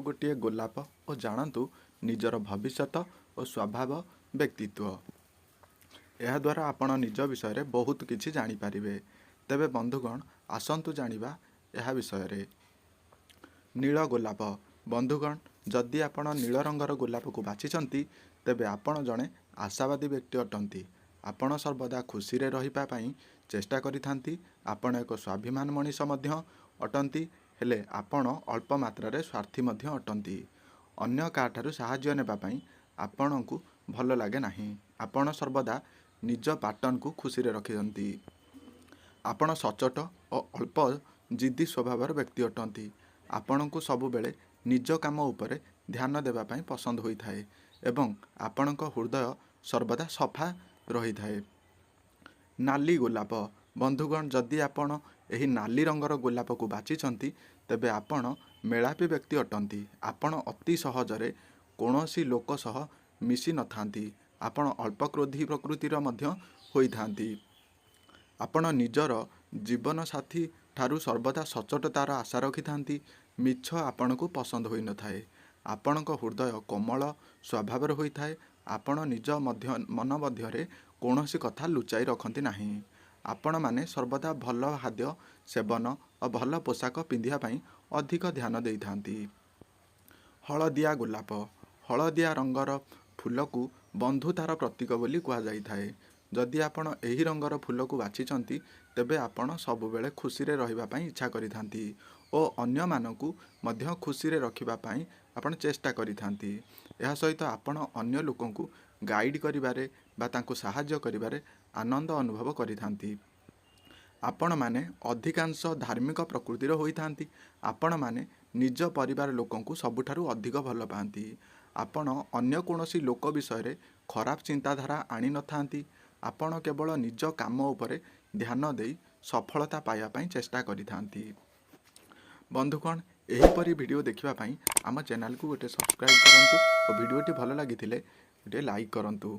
ଗୋଟିଏ ଗୋଲାପ ଓ ଜାଣନ୍ତୁ ନିଜର ଭବିଷ୍ୟତ ଓ ସ୍ୱଭାବ, ବ୍ୟକ୍ତିତ୍ୱ। ଏହାଦ୍ୱାରା ଆପଣ ନିଜ ବିଷୟରେ ବହୁତ କିଛି ଜାଣିପାରିବେ। ତେବେ ବନ୍ଧୁଗଣ, ଆସନ୍ତୁ ଜାଣିବା ଏହା ବିଷୟରେ। ନୀଳ ଗୋଲାପ। ବନ୍ଧୁଗଣ, ଯଦି ଆପଣ ନୀଳ ରଙ୍ଗର ଗୋଲାପକୁ ବାଛିଛନ୍ତି, ତେବେ ଆପଣ ଜଣେ ଆଶାବାଦୀ ବ୍ୟକ୍ତି ଅଟନ୍ତି। ଆପଣ ସର୍ବଦା ଖୁସିରେ ରହିବା ପାଇଁ ଚେଷ୍ଟା କରିଥାନ୍ତି। ଆପଣ ଏକ ସ୍ୱାଭିମାନ ମଣିଷ ମଧ୍ୟ ଅଟନ୍ତି, ହେଲେ ଆପଣ ଅଳ୍ପ ମାତ୍ରାରେ ସ୍ୱାର୍ଥୀ ମଧ୍ୟ ଅଟନ୍ତି। ଅନ୍ୟ କାହାଠାରୁ ସାହାଯ୍ୟ ନେବା ପାଇଁ ଆପଣଙ୍କୁ ଭଲ ଲାଗେ ନାହିଁ। ଆପଣ ସର୍ବଦା ନିଜ ପାର୍ଟନରକୁ ଖୁସିରେ ରଖିଛନ୍ତି। ଆପଣ ସଚ୍ଚୋଟ ଓ ଅଳ୍ପ ଜିଦ୍ଦି ସ୍ୱଭାବର ବ୍ୟକ୍ତି ଅଟନ୍ତି। ଆପଣଙ୍କୁ ସବୁବେଳେ ନିଜ କାମ ଉପରେ ଧ୍ୟାନ ଦେବା ପାଇଁ ପସନ୍ଦ ହୋଇଥାଏ ଏବଂ ଆପଣଙ୍କ ହୃଦୟ ସର୍ବଦା ସଫା ରହିଥାଏ। ନାଲି ଗୋଲାପ। ବନ୍ଧୁଗଣ, ଯଦି ଆପଣ ଏହି ନାଲି ରଙ୍ଗର ଗୋଲାପକୁ ବାଛିଛନ୍ତି, ତେବେ ଆପଣ ମେଳାପୀ ବ୍ୟକ୍ତି ଅଟନ୍ତି। ଆପଣ ଅତି ସହଜରେ କୌଣସି ଲୋକ ସହ ମିଶି ନଥାନ୍ତି। ଆପଣ ଅଳ୍ପ କ୍ରୋଧୀ ପ୍ରକୃତିର ମଧ୍ୟ ହୋଇଥାନ୍ତି। ଆପଣ ନିଜର ଜୀବନସାଥୀ ଠାରୁ ସର୍ବଦା ସଚ୍ଚୋଟତାର ଆଶା ରଖିଥାନ୍ତି। ମିଛ ଆପଣଙ୍କୁ ପସନ୍ଦ ହୋଇନଥାଏ। ଆପଣଙ୍କ ହୃଦୟ କୋମଳ ସ୍ୱଭାବର ହୋଇଥାଏ। ଆପଣ ନିଜ ମଧ୍ୟ ମନ ମଧ୍ୟରେ କୌଣସି କଥା ଲୁଚାଇ ରଖନ୍ତି ନାହିଁ। ଆପଣମାନେ ସର୍ବଦା ଭଲ ଖାଦ୍ୟ ସେବନ ଓ ଭଲ ପୋଷାକ ପିନ୍ଧିବା ପାଇଁ ଅଧିକ ଧ୍ୟାନ ଦେଇଥାନ୍ତି। ହଳଦିଆ ଗୋଲାପ। ହଳଦିଆ ରଙ୍ଗର ଫୁଲକୁ ବନ୍ଧୁତାର ପ୍ରତୀକ ବୋଲି କୁହାଯାଇଥାଏ। ଯଦି ଆପଣ ଏହି ରଙ୍ଗର ଫୁଲକୁ ବାଛିଛନ୍ତି, ତେବେ ଆପଣ ସବୁବେଳେ ଖୁସିରେ ରହିବା ପାଇଁ ଇଚ୍ଛା କରିଥାନ୍ତି ଓ ଅନ୍ୟମାନଙ୍କୁ ମଧ୍ୟ ଖୁସିରେ ରଖିବା ପାଇଁ ଆପଣ ଚେଷ୍ଟା କରିଥାନ୍ତି। ଏହା ସହିତ ଆପଣ ଅନ୍ୟ ଲୋକଙ୍କୁ ଗାଇଡ଼ କରିବାରେ ବା ତାଙ୍କୁ ସାହାଯ୍ୟ କରିବାରେ ଆନନ୍ଦ ଅନୁଭବ କରିଥାନ୍ତି। ଆପଣମାନେ ଅଧିକାଂଶ ଧାର୍ମିକ ପ୍ରକୃତିର ହୋଇଥାନ୍ତି। ଆପଣମାନେ ନିଜ ପରିବାର ଲୋକଙ୍କୁ ସବୁଠାରୁ ଅଧିକ ଭଲ ପାଆନ୍ତି। ଆପଣ ଅନ୍ୟ କୌଣସି ଲୋକ ବିଷୟରେ ଖରାପ ଚିନ୍ତାଧାରା ଆଣିନଥାନ୍ତି। ଆପଣ କେବଳ ନିଜ କାମ ଉପରେ ଧ୍ୟାନ ଦେଇ ସଫଳତା ପାଇବା ପାଇଁ ଚେଷ୍ଟା କରିଥାନ୍ତି। ବନ୍ଧୁଗଣ, ଏହିପରି ଭିଡ଼ିଓ ଦେଖିବା ପାଇଁ ଆମ ଚ୍ୟାନେଲକୁ ଗୋଟେ ସବସ୍କ୍ରାଇବ୍ କରନ୍ତୁ ଓ ଭିଡ଼ିଓଟି ଭଲ ଲାଗିଥିଲେ ଗୋଟିଏ ଲାଇକ୍ କରନ୍ତୁ।